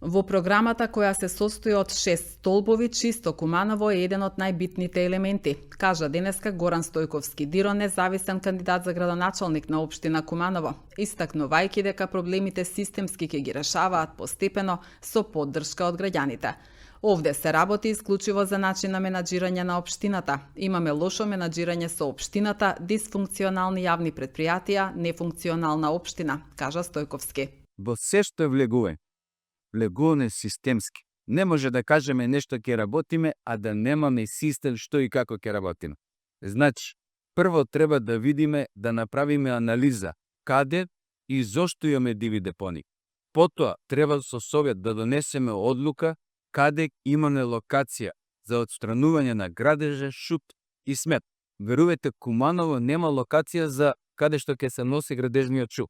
Во програмата која се состои од 6 столбови, чисто Куманово е еден од најбитните елементи, кажа денеска Горан Стојковски Диро, независен кандидат за градоначалник на општина Куманово, истакнувајќи дека проблемите системски ќе ги решаваат постепено со поддршка од граѓаните. Овде се работи исклучиво за начин на менаџирање на општината. Имаме лошо менаџирање со општината, дисфункционални јавни предпријатија, нефункционална општина, кажа Стојковски. Во се што влегуваме системски. Не може да кажеме нешто ќе работиме, а да немаме систем што и како ќе работиме. Значи, прво треба да видиме, да направиме анализа каде и зошто имаме диви депони. Потоа треба со совет да донесеме одлука каде имаме локација за отстранување на градеже, шут и смет. Верувате, Куманово нема локација за каде што ќе се носи градежниот шут.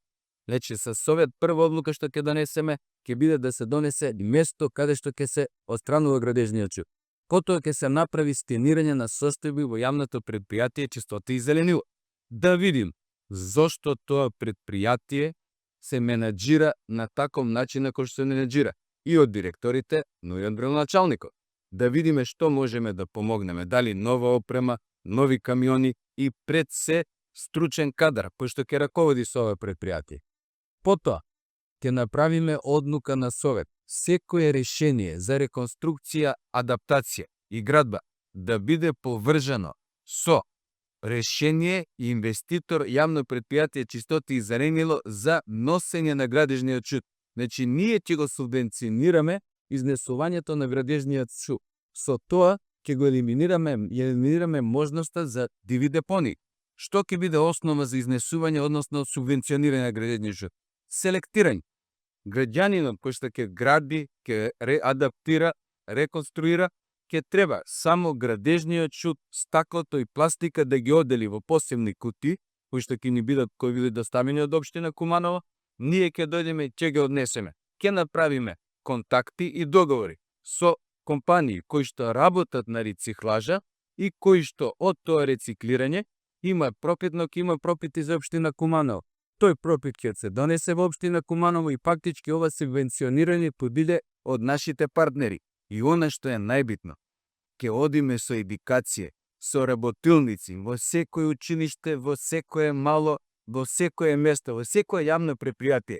Значи, со совет прва одлука што ќе донесеме ќе биде да се донесе место каде што ќе се отстранува градежниот шут. Потоа ќе се направи стенирање на состојби во јавното предпријатие Чистота и зеленило. Да видим зошто тоа предпријатие се менаџира на таков начин на кој што се менаџира и од директорите, но и од градоначалникот. Да видиме што можеме да помогнеме, дали нова опрема, нови камиони и пред се стручен кадар, кој што ќе раководи со ова предпријатие. Потоа, ќе направиме одлука на совет. Секое решение за реконструкција, адаптација и градба да биде поврзано со решение и инвеститор јавно предпријатие Чистота и зеленило за носење на градежниот шут. Значи, ние ќе го субвенционираме изнесувањето на градежниот шут. Со тоа ќе го елиминираме можноста за диви депони. Што ќе биде основа за изнесување, односно субвенционирање на градежниот шут? Селектирање. Граѓанинот кој што ќе гради, ќе реадаптира, реконструира, ќе треба само градежниот шут, стаклото и пластика да ги одели во посебни кутии, кои што ќе ни бидат доставени од општина Куманово, ние ќе дојдеме и ќе ги однесеме. Ќе направиме контакти и договори со компании кои што работат на рециклажа и кои што од тоа рециклирање има профит, но ќе има профити за општина Куманово. Тој профит ќе се донесе во општина Куманово и фактички ова субвенционирање биде од нашите партнери. И она што е најбитно, ќе одиме со едикација, со работилници во секој училиште, во секое мало, во секое место, во секое јавно предпријатие.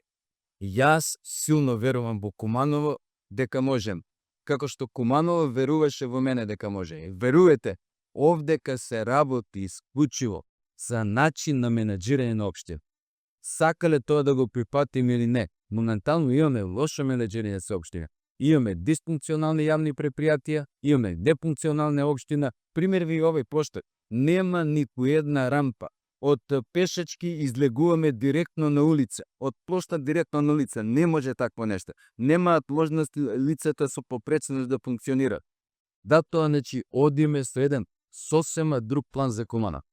Јас силно верувам во Куманово дека можем. Како што Куманово веруваше во мене дека може. Верувате, овдека се работи исклучиво за начин на менаџирање на општина. Сакале тоа да го припатиме или не, моментално имаме лошо менаџирање со општина. Имаме дисфункционални јавни предпријатија, имаме нефункционална општина. Пример ви овој поштар. Нема ниту една рампа. Од пешачки излегуваме директно на улица. Од плоштад директно на улица. Не може такво нешто. Немаат можност лицата со попречност да функционираат. Да тоа, значи, одиме со еден сосема друг план за Куманово.